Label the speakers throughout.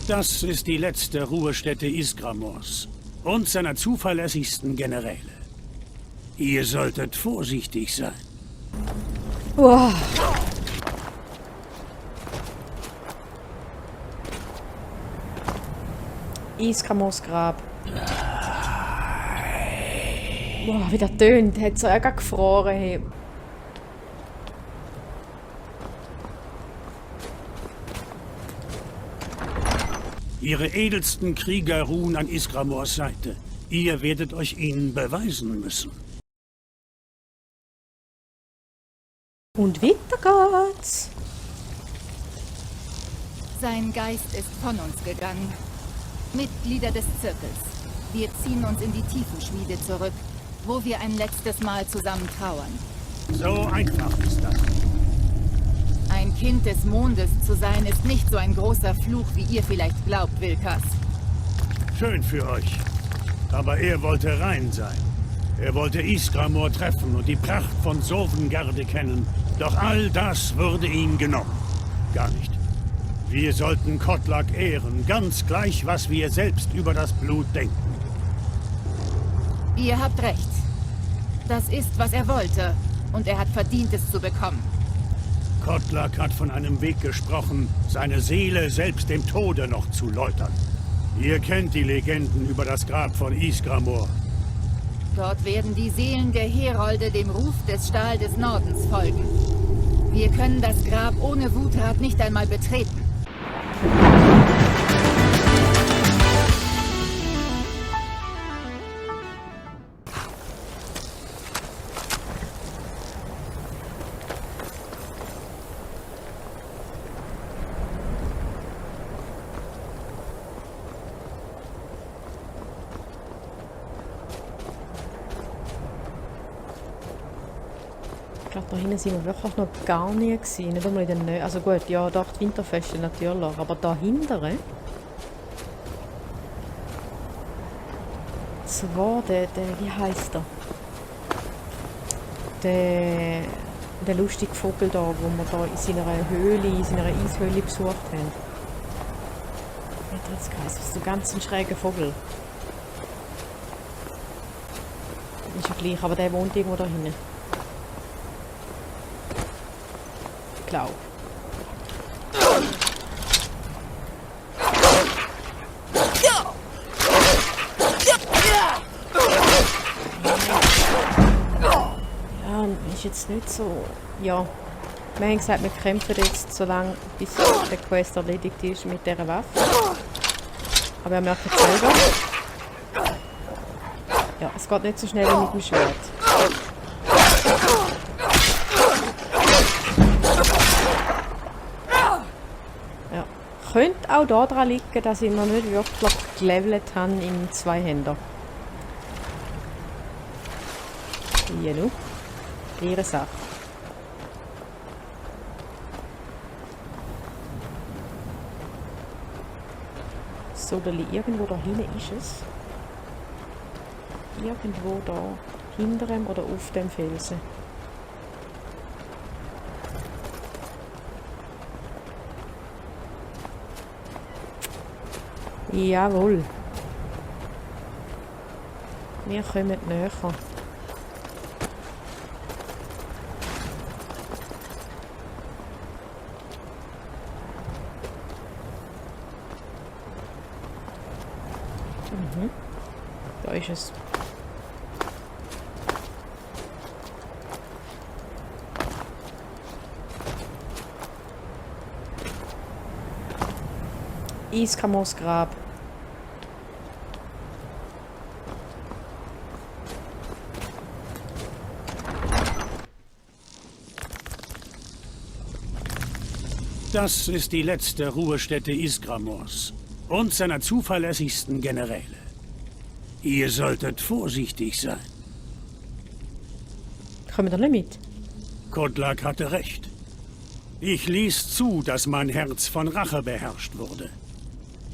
Speaker 1: Das ist die letzte Ruhestätte Isgramors und seiner zuverlässigsten Generäle. Ihr solltet vorsichtig sein.
Speaker 2: Wow. Isgramors Grab. Boah, wie der tönt. Hat so auch gefroren. Hey.
Speaker 1: Ihre edelsten Krieger ruhen an Isgramors Seite. Ihr werdet euch ihnen beweisen müssen.
Speaker 2: Und weiter geht's.
Speaker 3: Sein Geist ist von uns gegangen. Mitglieder des Zirkels. Wir ziehen uns in die Tiefenschmiede zurück, wo wir ein letztes Mal zusammen trauern.
Speaker 1: So einfach ist das.
Speaker 3: Ein Kind des Mondes zu sein, ist nicht so ein großer Fluch, wie ihr vielleicht glaubt, Wilkas.
Speaker 1: Schön für euch. Aber er wollte rein sein. Er wollte Isgramor treffen und die Pracht von Sovngarde kennen. Doch all das wurde ihm genommen. Gar nicht. Wir sollten Kotlak ehren, ganz gleich, was wir selbst über das Blut denken.
Speaker 3: Ihr habt recht. Das ist, was er wollte. Und er hat verdient, es zu bekommen.
Speaker 1: Kotlak hat von einem Weg gesprochen, seine Seele selbst dem Tode noch zu läutern. Ihr kennt die Legenden über das Grab von Isgramor.
Speaker 3: Dort werden die Seelen der Herolde dem Ruf des Stahl des Nordens folgen. Wir können das Grab ohne Wutrat nicht einmal betreten.
Speaker 2: Ich glaube, da hinten sind wir wirklich noch gar nie gewesen. Nicht einmal in der Nähe. Also gut, ja, doch, die Winterfeste natürlich. Aber da hinten. Zwar wie heisst er? Der lustige Vogel da, wo wir da in seiner Höhle, in seiner Eishöhle besucht haben. Wie hat er jetzt geheißen? Das ist so ganz ein schräger Vogel. Ist ja gleich, aber der wohnt irgendwo da hinten. Glaube. Ja, ist jetzt nicht so. Ja, wir haben gesagt, wir kämpfen jetzt so lange, bis der Quest erledigt ist mit dieser Waffe. Aber ihr merkt es selber. Ja, es geht nicht so schnell wie mit dem Schwert. Könnte auch daran liegen, dass ich noch nicht wirklich gelevelt habe im Zweihänder. Hier nu. Ihre Sache. So, da liegt irgendwo da hinten ist es. Irgendwo da hinter ihm oder auf dem Felsen. Jawohl. Wir kommen näher. Da ist es. Isgramors Grab.
Speaker 1: Das ist die letzte Ruhestätte Isgramors und seiner zuverlässigsten Generäle. Ihr solltet vorsichtig sein.
Speaker 2: Kommen wir da nicht mit?
Speaker 1: Kotlak hatte recht. Ich ließ zu, dass mein Herz von Rache beherrscht wurde.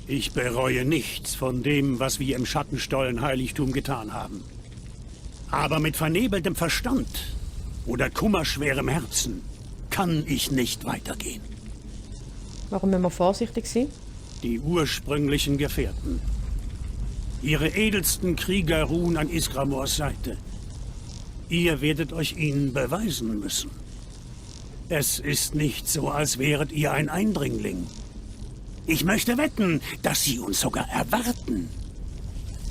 Speaker 1: Ich bereue nichts von dem, was wir im Schattenstollen-Heiligtum getan haben. Aber mit vernebeltem Verstand oder kummerschwerem Herzen kann ich nicht weitergehen.
Speaker 2: Warum müssen wir vorsichtig sein?
Speaker 1: die ursprünglichen Gefährten. Ihre edelsten Krieger ruhen an Isgramors Seite. Ihr werdet euch ihnen beweisen müssen. Es ist nicht so, als wäret ihr ein Eindringling. Ich möchte wetten, dass sie uns sogar erwarten.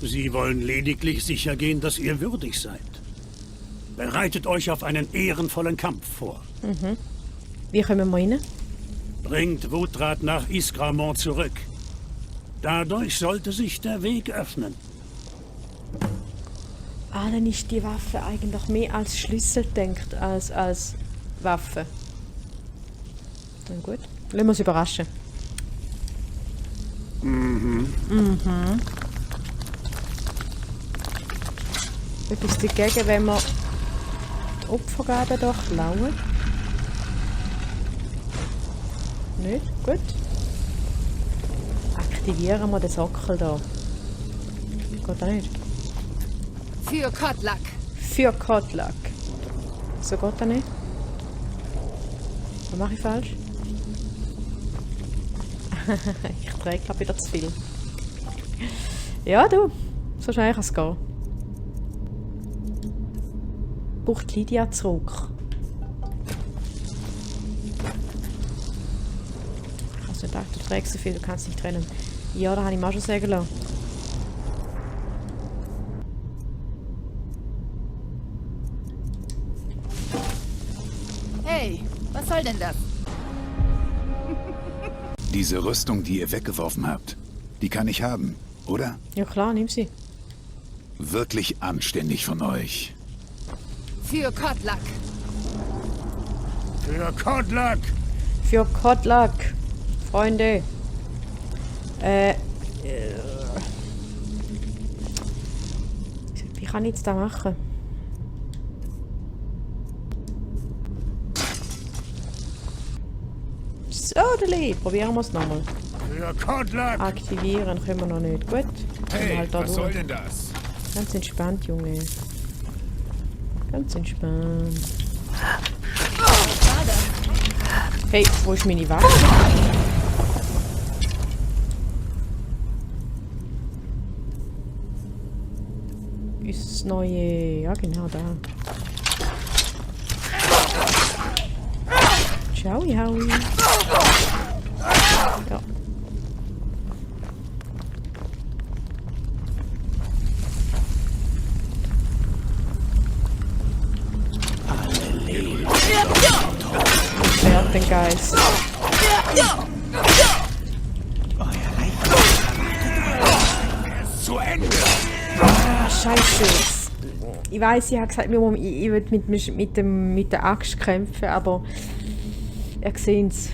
Speaker 1: Sie wollen lediglich sichergehen, dass ihr würdig seid. Bereitet euch auf einen ehrenvollen Kampf vor.
Speaker 2: Wie kommen wir rein?
Speaker 1: Bringt Wutrat nach Isgramor zurück. Dadurch sollte sich der Weg öffnen.
Speaker 2: Dann ist die Waffe eigentlich mehr als Schlüssel denkt als Waffe. Dann gut. Lassen wir uns überraschen. Etwas dagegen, wenn wir die Opfergabe doch klauen? Nicht? Gut. Aktivieren wir den Sockel da. Geht das nicht?
Speaker 3: Für Kotlak.
Speaker 2: Für Kotlak. So geht das nicht? Was mache ich falsch? Ich drehe glaube wieder zu viel. Ja, du. So schnell kann es gehen. Braucht Lydia zurück. Ich weiß nicht, du trägst so viel, du kannst nicht trennen. Ja, da habe ich mir auch schon sagen lassen.
Speaker 3: Hey, was soll denn das?
Speaker 4: Diese Rüstung, die ihr weggeworfen habt, die kann ich haben, oder?
Speaker 2: Ja klar, nimm sie.
Speaker 4: Wirklich anständig von euch.
Speaker 3: Für Kotlak.
Speaker 1: Für Kotlak!
Speaker 2: Für Kotlak, Freunde. Wie kann ich jetzt da machen? So, Deli, probieren wir es nochmal.
Speaker 1: Für Kotlak!
Speaker 2: Aktivieren können wir noch nicht. Gut. Können wir halt da durch.
Speaker 4: denn das?
Speaker 2: Ganz entspannt, Junge. Ganz entspannt. Hey, wo ist meine Waffe? Ist das neue... Ja, genau da. Ciao, Howie. Ja. Fährt den Geist.
Speaker 4: Zu Ende!
Speaker 2: Ah, Scheiße. Ich weiss, ich habe gesagt, ich will mit der Axt kämpfen, aber ihr seht's.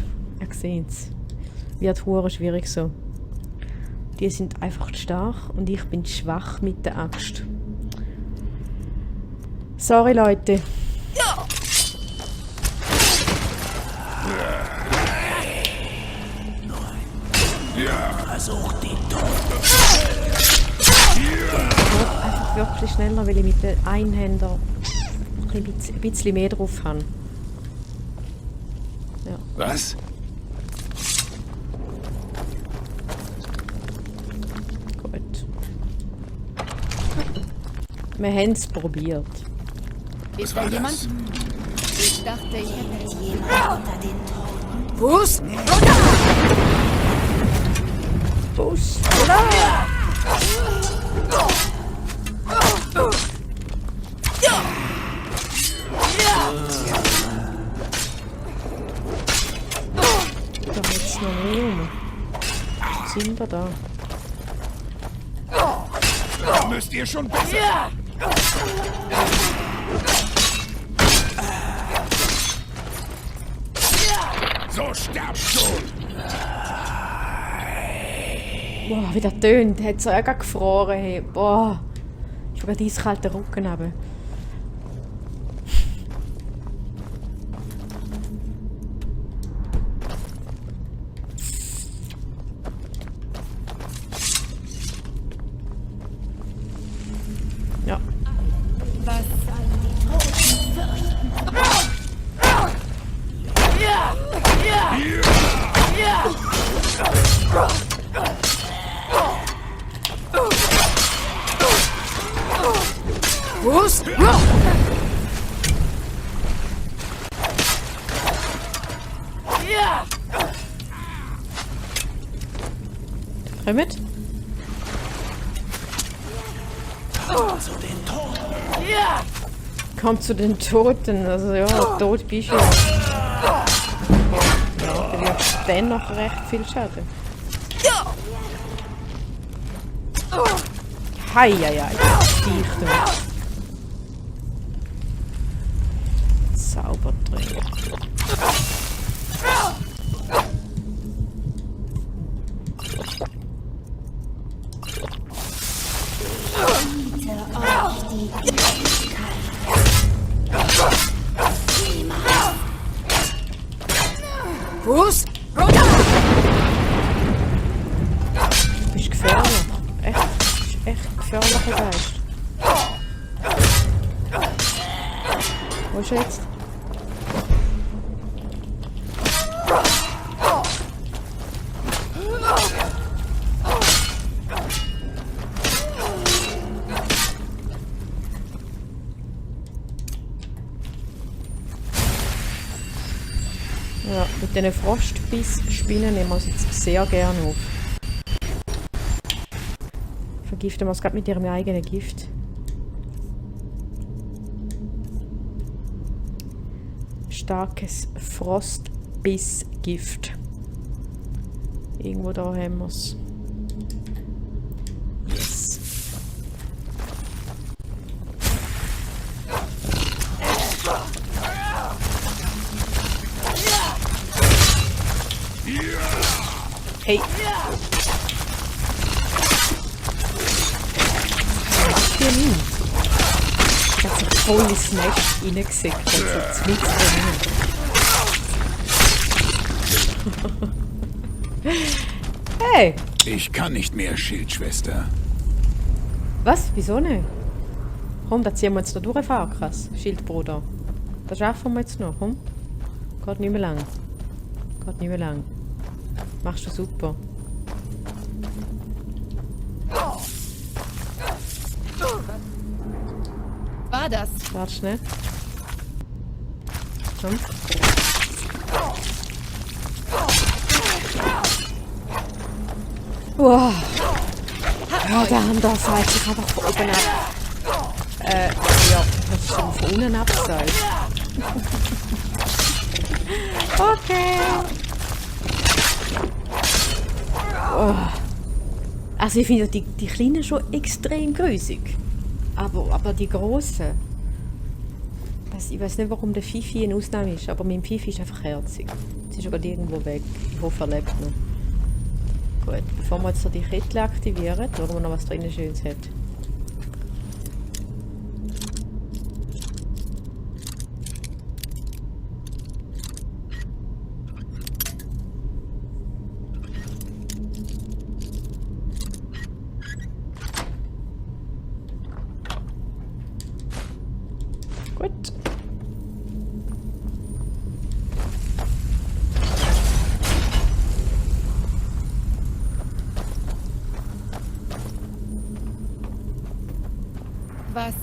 Speaker 2: Wird hure schwierig so. Die sind einfach stark und ich bin schwach mit der Axt. Sorry, Leute.
Speaker 1: Versucht die
Speaker 2: Einfach wirklich schneller, weil ich mit den Einhänder ein bisschen mehr drauf habe. Ja.
Speaker 4: Was?
Speaker 2: Gut. Wir haben es probiert.
Speaker 3: Ist
Speaker 4: war
Speaker 3: da
Speaker 4: das?
Speaker 3: jemand? Ich dachte, ich hätte
Speaker 5: Jemand unter den Toten.
Speaker 3: Fuß!
Speaker 2: Bus! Oder? Da geht's noch nicht um. Sind wir da?
Speaker 4: Müsst ihr schon besser. So sterbt schon!
Speaker 2: Boah, wie das tönt. Hat so auch gefroren. Hey. Boah. Ich habe gerade eiskalten Rücken runter. Ja.
Speaker 3: Was sollen die Toten fürchten?
Speaker 2: Kommt. Kommt zu den Toten. Also ja, tot bist du. Ja, du wirst dennoch recht viel Schaden. Heieiei, Viech du. Zauberträger.
Speaker 3: Bruce?
Speaker 2: Du bist gefährlich. Echt, du bist echt gefährlicher Geist. Wo ist er jetzt? Ja, mit diesen Frostbiss-Spinnen nehmen wir uns jetzt sehr gerne auf. Vergiften wir es gerade mit ihrem eigenen Gift. Starkes Frostbiss-Gift. Irgendwo da haben wir es. Yes. Hey. Für mich. Ich hab so voll ins Nest reingesickt. Also mit drin. Hey!
Speaker 4: Ich kann nicht mehr, Schildschwester.
Speaker 2: Was? Wieso nicht? Komm, da ziehen wir jetzt noch durch, Farkas, Schildbruder. Das schaffen wir jetzt noch, komm. Geht nicht mehr lang. Geht nicht mehr lang. Machst du super.
Speaker 3: War das?
Speaker 2: Warte schnell. Komm. Wow. Ja, der andere Seite ich einfach von oben ab. Ja, das ist schon von unten abgesagt. Okay. Oh. Also ich finde die Kleinen schon extrem grusig. Aber die Grossen. Ich weiß nicht, warum der Fifi eine Ausnahme ist, aber mein Fifi ist einfach herzig. Sie ist gerade irgendwo weg. Ich hoffe, er lebt noch. Gut, bevor wir jetzt so die Kette aktivieren, schauen wir noch, was drinnen Schönes hat. Gut.
Speaker 3: Was?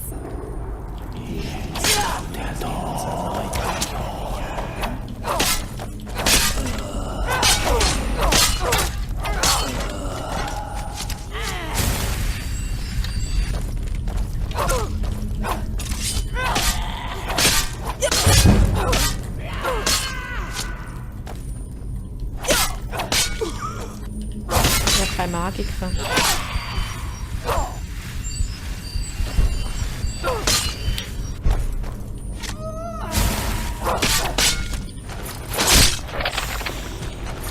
Speaker 2: Ja, kein Magiker.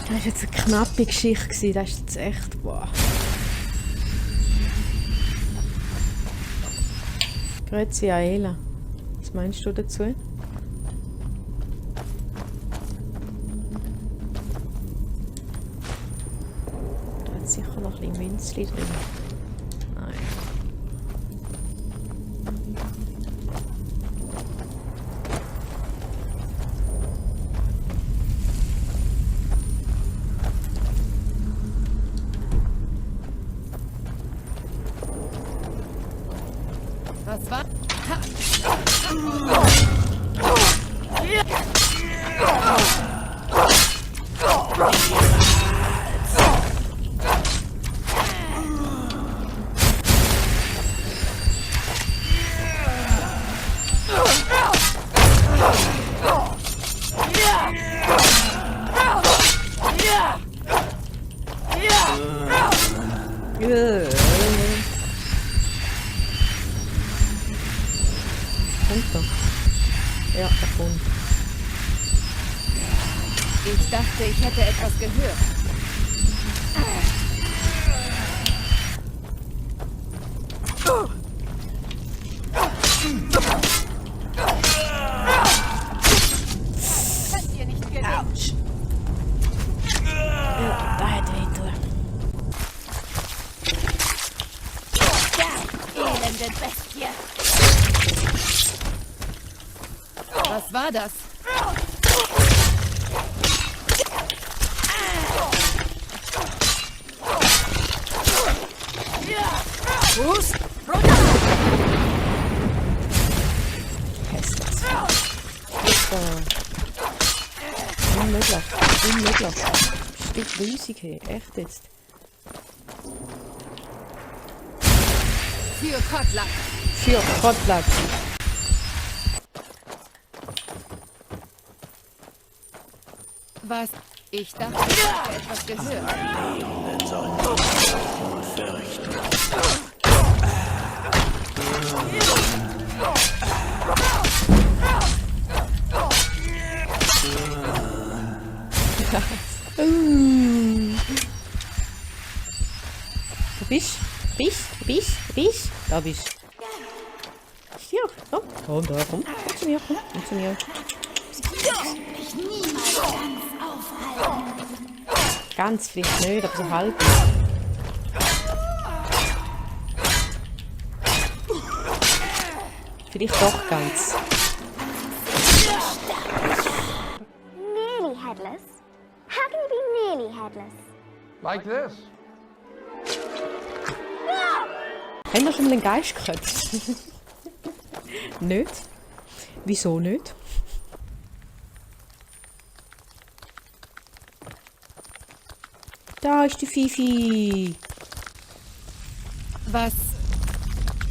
Speaker 2: Das war jetzt eine knappe Geschichte. Das ist jetzt echt... Boah. Grüezi, Aela. Was meinst du dazu? Da hat sicher noch ein bisschen Münzli drin. Nein.
Speaker 3: Was war? Ha! dachte, ich hätte etwas gehört. Könnt ihr nicht gewinnen?
Speaker 2: Autsch. Ja, da hätte ich tun.
Speaker 3: Elende Bestie. Was war das? Fuß runter!
Speaker 2: Hässlich. Unmöglich. Unmöglich. Stück riesig, hey. Echt jetzt.
Speaker 3: Für Kotlak.
Speaker 2: Für Kotlak.
Speaker 3: Was? Ich dachte, ich hätte etwas gehört.
Speaker 2: Du bist? Da bist. Hier, komm. Komm da, komm. Komm zu mir, komm. Komm zu mir.
Speaker 5: Mich niemals ganz aufhalten.
Speaker 2: Ganz vielleicht nicht, aber so halb. Vielleicht doch ganz.
Speaker 6: Nearly headless? How can you be nearly headless?
Speaker 7: Like this.
Speaker 2: Haben wir schon mal einen Geist gehabt? Nicht? Wieso nicht? Da ist die Fifi.
Speaker 3: Was?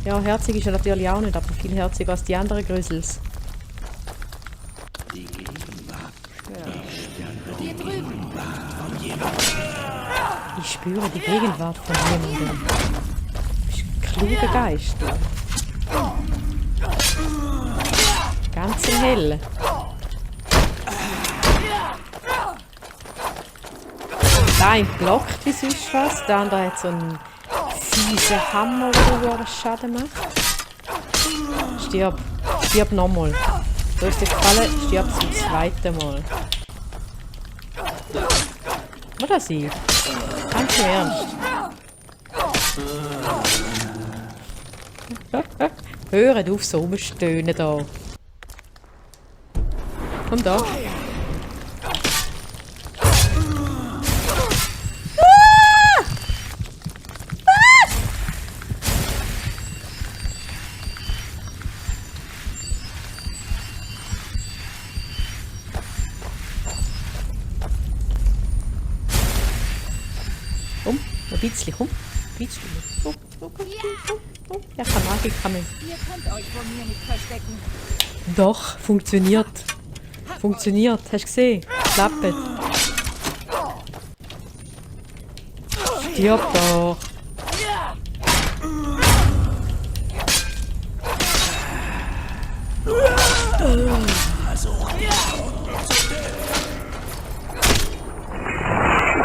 Speaker 2: Ja, herzig ist er natürlich auch nicht, aber viel herziger als die anderen Grüssels.
Speaker 3: Hier drüben.
Speaker 2: Ich spüre die Gegenwart von jemandem. Du bist ein kluger Geist. Ganz im Hellen. Der eine blockt wie sonst was, der andere hat so einen fiesen Hammer, der Schaden macht. Stirb. Stirb nochmal. Du hast dir gefallen, stirb zum zweiten Mal. Oder sie? Ganz im Ernst. Hört auf so rumstöhnen da. Komm da. Ein bisschen, komm. Ein bisschen. Oh. Ja, kann Magik kommen.
Speaker 3: Ihr könnt euch vor mir nicht verstecken.
Speaker 2: Doch, funktioniert. Funktioniert, hast du gesehen? Klappt. Stirb doch.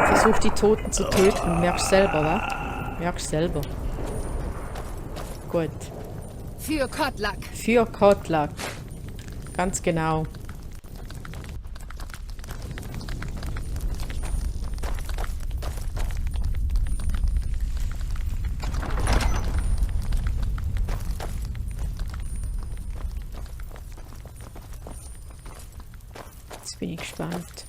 Speaker 2: Versuch die Toten zu töten. Merkst selber, wa? Merkst selber. Gut.
Speaker 3: Für Kotlak.
Speaker 2: Für Kotlak. Ganz genau. Jetzt bin ich gespannt.